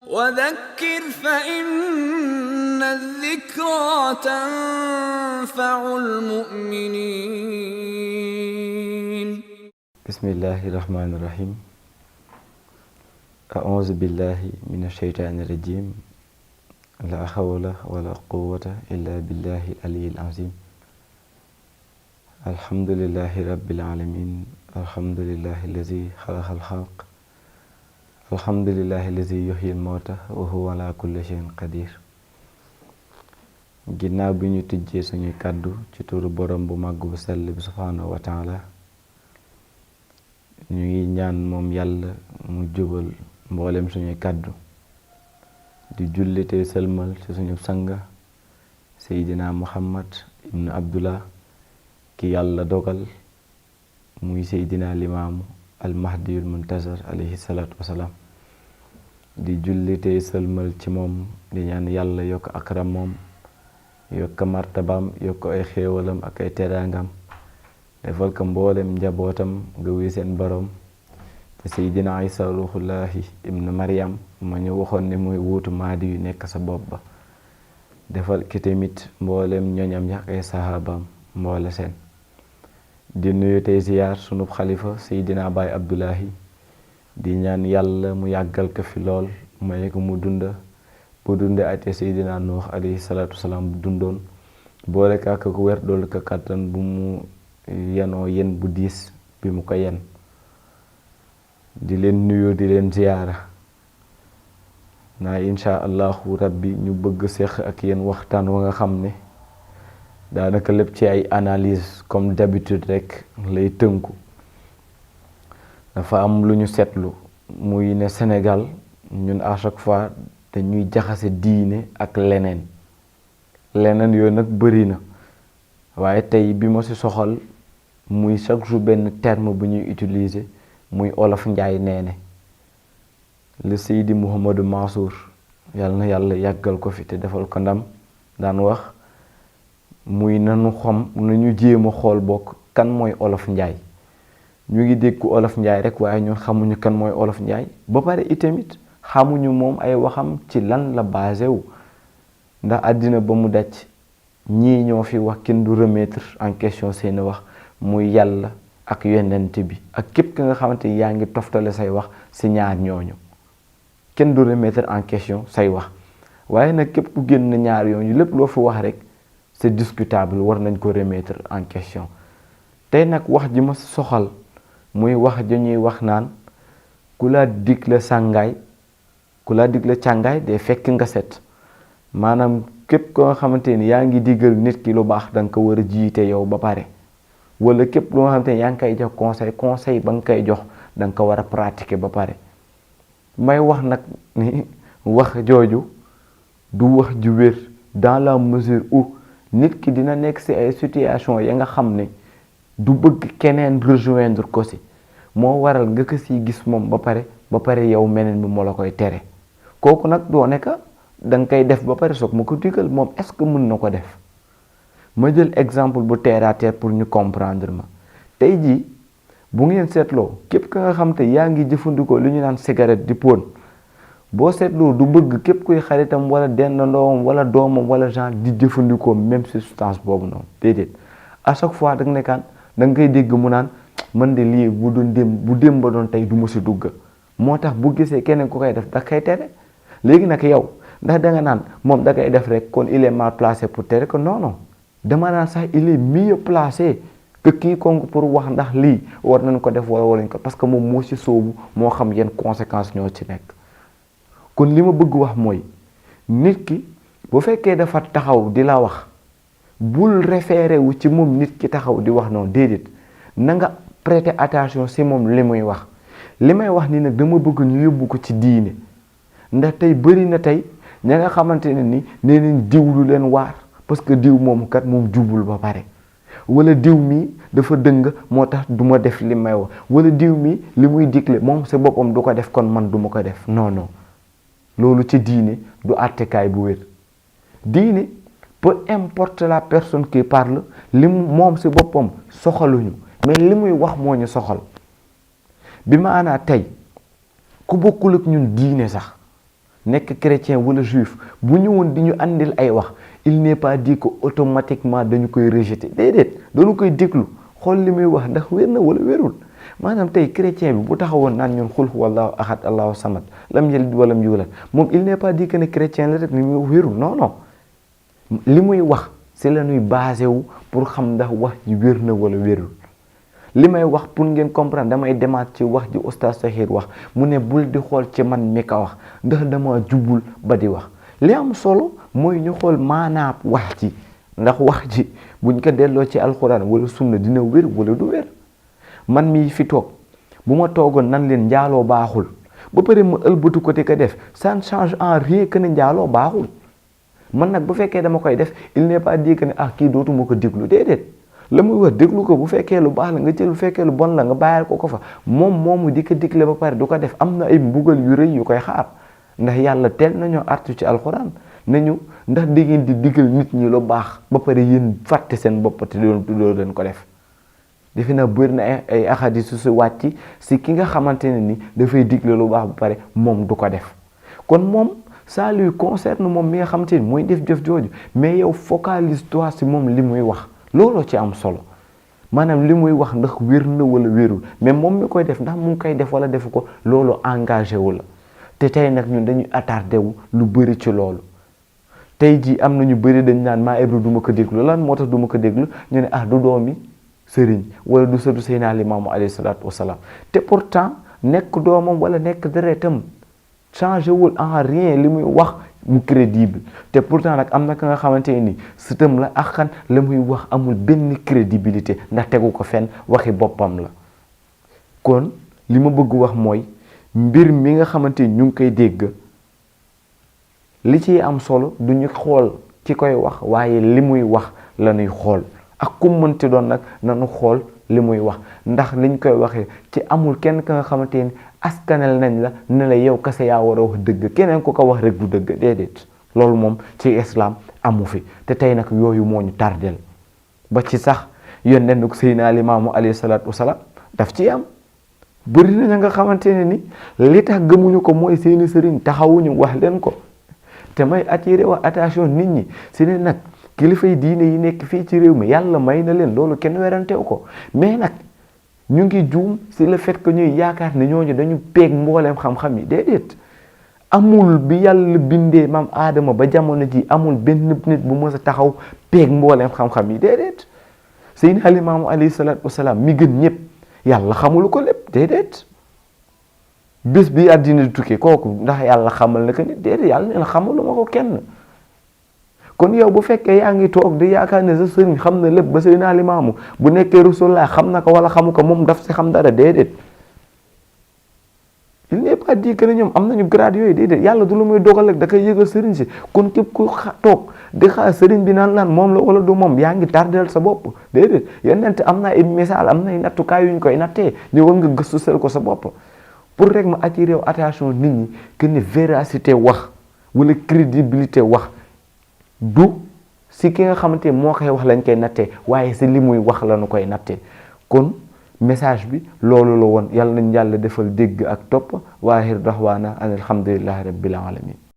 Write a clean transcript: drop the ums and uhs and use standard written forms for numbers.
وذكر فإن الذكرى تنفع المؤمنين. بسم الله الرحمن الرحيم. أعوذ بالله من الشيطان الرجيم. لا حول ولا قوة إلا بالله العلي العظيم. الحمد لله رب العالمين. الحمد لله الذي خلق الخلق. الحمد لله الذي يحيي الموتى وهو على كل شيء قدير. ginnaaw bi ñu tijjee suñuy kàddu ci turu borom bu màgg bu sell bi subhaanahu wa taala, ñu ngi ñaan moom yàlla mu jubal mboolem suñuy kàddu di julli tey sëlmal ci suñu sanga seydina muhammad ibnu abdullah ki yàlla dogal muy seydina limaamu almahdiyul muntazar alayhi salaatu wasalaam. di julli tey sëlmal ci moom di ñaan yàlla yokk akram moom, yokk martabaam, yokk ay xéewalam ak ay teraangam, defal ko mboolem njabootam nga wuy seen borom te seydina isa ruhullahi ibnu maryam ma ñu waxoon ne muy wuutu maadi yu nekk sa bopp ba, defal ki tamit mboolem ñoñam ya ay sahabaam mboole seen. di nuyu tey ziyaar sunub xalifa seydina baay abdullahi, di ñaan yàlla mu yàggal ko fi lool, may ko mu dunda bu dunde ate seydina nuux alayhi salaatu wasalaam bu dundoon, boole ka ko wér doolu ko kàttan bu mu yenoo yen bu diis bi mu ko yen. di leen nuyu di leen ziyaara naa insha allahu rabbi ñu bëgg seq ak yéen waxtaan wa nga xam ne daanaka lépp ci ay analyse comme d'habitude rek lay tënku. dafa am lu ñu seetlu muy ne Sénégal ñun à chaque fois dañuy jaxase diine ak leneen yooyu nag bëri na, waaye tey bi ma ci soxal muy chaque jour benn terme bu ñuy utiliser muy olof njaay neene. le Seydi Mouhamadou Mansour yàlla na yàlla yàggal ko fi te defal ko ndam daan wax muy nañu jéem a xool bokk kan mooy olof njaay. ñu ngi dégg olof njaay rek waaye ñun xamuñu kan mooy olof njaay, ba pare itamit xamuñu moom ay waxam ci lan la basé wu. ndax àddina ba mu daj ñii ñoo fi wax, kenn du remettre en question seeni wax, muy yàlla ak yonent bi ak képp ki nga xamante ni yaa ngi toftale say wax si ñaar ñooñu, kenn du remettre en question say wax. waaye nag képp ku génn ñaar yooñu lépp loo fi wax rek c'est discutable, war nañ ko remettre en question. tey nag wax ji ma soxal muy wax ji ñuy wax naan ku la digle càngaay day fekk nga set. maanaam képp ko nga xamante ni yaa ngi digal nit ki lu baax da nga ko war a jiite yow ba pare, wala képp lu nga xamante ni yaa ngi koy jox conseil ba nga koy jox da nga ko war a pratiquer ba pare. may wax nag ni wax jooju du wax ju wér dans la mesure où nit ki dina nekk ci ay situation ya nga xam ne du bëgg keneen rejoindre ko ci, moo waral nga ko ciy gis moom ba pare yow meneen mi moo la koy tere. kooku nag doo nekk da nga koy def ba pare soog ma ko digal moom est-ce que mën na ko def. ma jël exemple bu terre à terre pour ñu comprendre ma. tey jii bu ngeen seetloo képp ka nga xam te yaa ngi jëfandikoo lu ñu naan cigarette di pon, boo seetloo du bëgg képp kuy xaritam wala dendandoom wala doomam wala genre di jëfandikoo même substance boobu noonu, déedéet. à chaque fois da nga nekkaan da nga koy dégg mu naan man de lii bu dem ba doon tey du ma si dugg. moo tax bu gisee keneen ku koy def da koy tere. léegi nag yow ndax da nga naan moom da koy def rek kon il est mal placé pour tere ko. non dama naan sax il est mieux placé que quiconque pour wax ndax lii war nañ ko def wala waruñ ko, parce que moom moo ci sóobu moo xam yenn conséquences ñoo ci nekk. kon li ma bëgg wax mooy nit ki bu fekkee dafa taxaw di la wax, bul référé wu ci moom nit ki taxaw di wax noonu, déedéet. na nga prêter attention ci moom li muy wax. li may wax ni nag dama bëgg ñu yóbbu ko ci diine, ndax tey bëri na tey ña nga xamante ne ni nee nañ diw lu leen waar parce que diw moom kat moom jubul ba pare, wala diw mi dafa dëng moo tax du ma def li may wax, wala diw mi li muy digle moom sa boppam du ko def kon man du ma ko def. non loolu ci diine du àttekaay bu wér. diine peu importe la personne qui parle, li moom si boppam soxaluñu, mais li muy wax moo ñu soxal. bi maanaa tey ku bokkul ak ñun diine sax nekk chrétien wala juif bu ñëwoon di ñu andil ay wax il n'est pas dit que automatiquement dañu koy rejeter déedéet dañu koy déglu xool li muy wax ndax wér na wala wérul maanaam tey chrétien bi bu taxawoon naan ñun xul huwallahu ahad allahu samad lam yalid walam yulad moom il n'est pas dit que ne chrétien la rek li muy wax wérul non non li muy wax si la ñuy basé wu pour xam ndax wax ji wér na wala wérul li may wax pour ngeen comprendre damay demaat ci wax ji oustaz Sakhir wax mu ne bul di xool ci man mi ka wax ndax dama jubul ba di wax li am solo mooy ñu xool maanaam wax ji ndax wax ji buñ ko delloo ci alxuraan wala sunna dina wér wala du wér man mii fi toog bu ma toogoon nan leen njaaloo baaxul ba pare ma ëlbatu ko te ko def ça ne change en rien que ne njaaloo baaxul man nag bu fekkee dama koy def il n'est pas dit que ne kii dootuma ko déglu déedéet la muy wax déglu ko bu fekkee lu baax la nga jël bu fekkee lu bon la nga bàyyal ko fa moom moomu di ko digle ba pare du ko def am na ay mbugal yu rëy yu koy xaar ndax yàlla teel nañoo artu ci alxuraan nañu ndax di ngeen di digal nit ñi lu baax ba pare yéen fàtte seen bopp te doo leen ko def defe naa bëri na ay axadis su wàcc si ki nga xamante ne ni dafay digle lu baax ba pare moom du ko def kon moom ça lui concerne moom mi nga xamante ni mooy def jëf jooju mais yow focalise-toi si moom li muy wax looloo ci am solo maanaam li muy wax ndax wér na wala wérul mais moom mi koy def ndax mu ngi koy def wala defu ko loolu engagé wu la te tey nag ñun dañuy attardé wu lu bëri ci loolu tey jii am na ñu bëri dañ naan maa Ibra du ma ko déglu lan moo tax du ma ko déglu ñu ne du doomi sëriñ wala du sëtu Seydina Limaamu alayhi salaatu wasalaam te pourtant nekk doomam wala nekk deretam changé wul en rien li muy wax mu crédible te pourtant nag am na ka nga xamante ni sëtam la ak xan la muy wax amul benn crédibilité ndax tegu ko fenn waxi boppam la kon li ma bëgg wax mooy mbir mi nga xamante ni ñu ngi koy dégg li ciy am solo du ñu xool ci koy wax waaye li muy wax la ñuy xool ak ku mënti doon nag nañu xool li muy wax ndax liñ koy waxee ci amul kenn ka nga xamante ni askanel nañ la ne la yow kese yaa war a wax dëgg keneen ku ko wax rek du dëgg déedéet loolu moom ci islam amu fi te tey nag yooyu moo ñu tardel ba ci sax yónnee ko Seydina Limaamu alayhi salaatu wasalaam daf ci am bëri na nga xamante ne ni li tax gëmuñu ko mooy seeni sëriñ taxawuñu wax leen ko te may attiré wax attention nit ñi si ne nag kilifay diine yi nekk fii ci réew mi yàlla may na leen loolu kenn werantew ko mais nag ñu ngi juum si le fait que ñuy yaakaar ne ñooñu dañu peeg mbooleem xam-xam yi déedéet amul bi yàlla bindee maam aadama ba jamono ji amul benn nit bu mës a taxaw peeg mbooleem xam-xam yi déedéet Seydina Limaamu alayhi salaatu wasalaam mi gën ñëpp yàlla xamul ko lépp déedéet bés bi àddina di tukki kooku ndax yàlla xamal na ko nit déedéet yàlla neen xamaluma ko kenn kon yow bu fekkee yaa ngi toog di yaakaar ne sa sëriñ xam na lépp ba Seydina Limaamu bu nekkee Rasulullah xam na ko wala xamu ko moom daf si xam dara déedéet il n'est pas dit que ne ñoom am nañu grade yooyu déedéet yàlla du lu muy dogal rek da koy yëgal sëriñ si kon képp ku toog di xaar sëriñ bi naan moom la wala du moom yaa ngi tardel sa bopp déedéet yonent am na ay misaal am na ay nattukaay yu ñu koy nattee ñëwal nga gëstu sel ko sa bopp pour rek ma attiré attention nit ñi que ne véracité wax wala crédibilité wax du si ki nga xamante moo koy wax lañ koy nattee waaye si li muy wax la ñu koy nattee kon message bi loolu la woon yàlla nañ yàlla defal dégg ak topp waahir daxwaana an alhamdulillahi rabbil alamin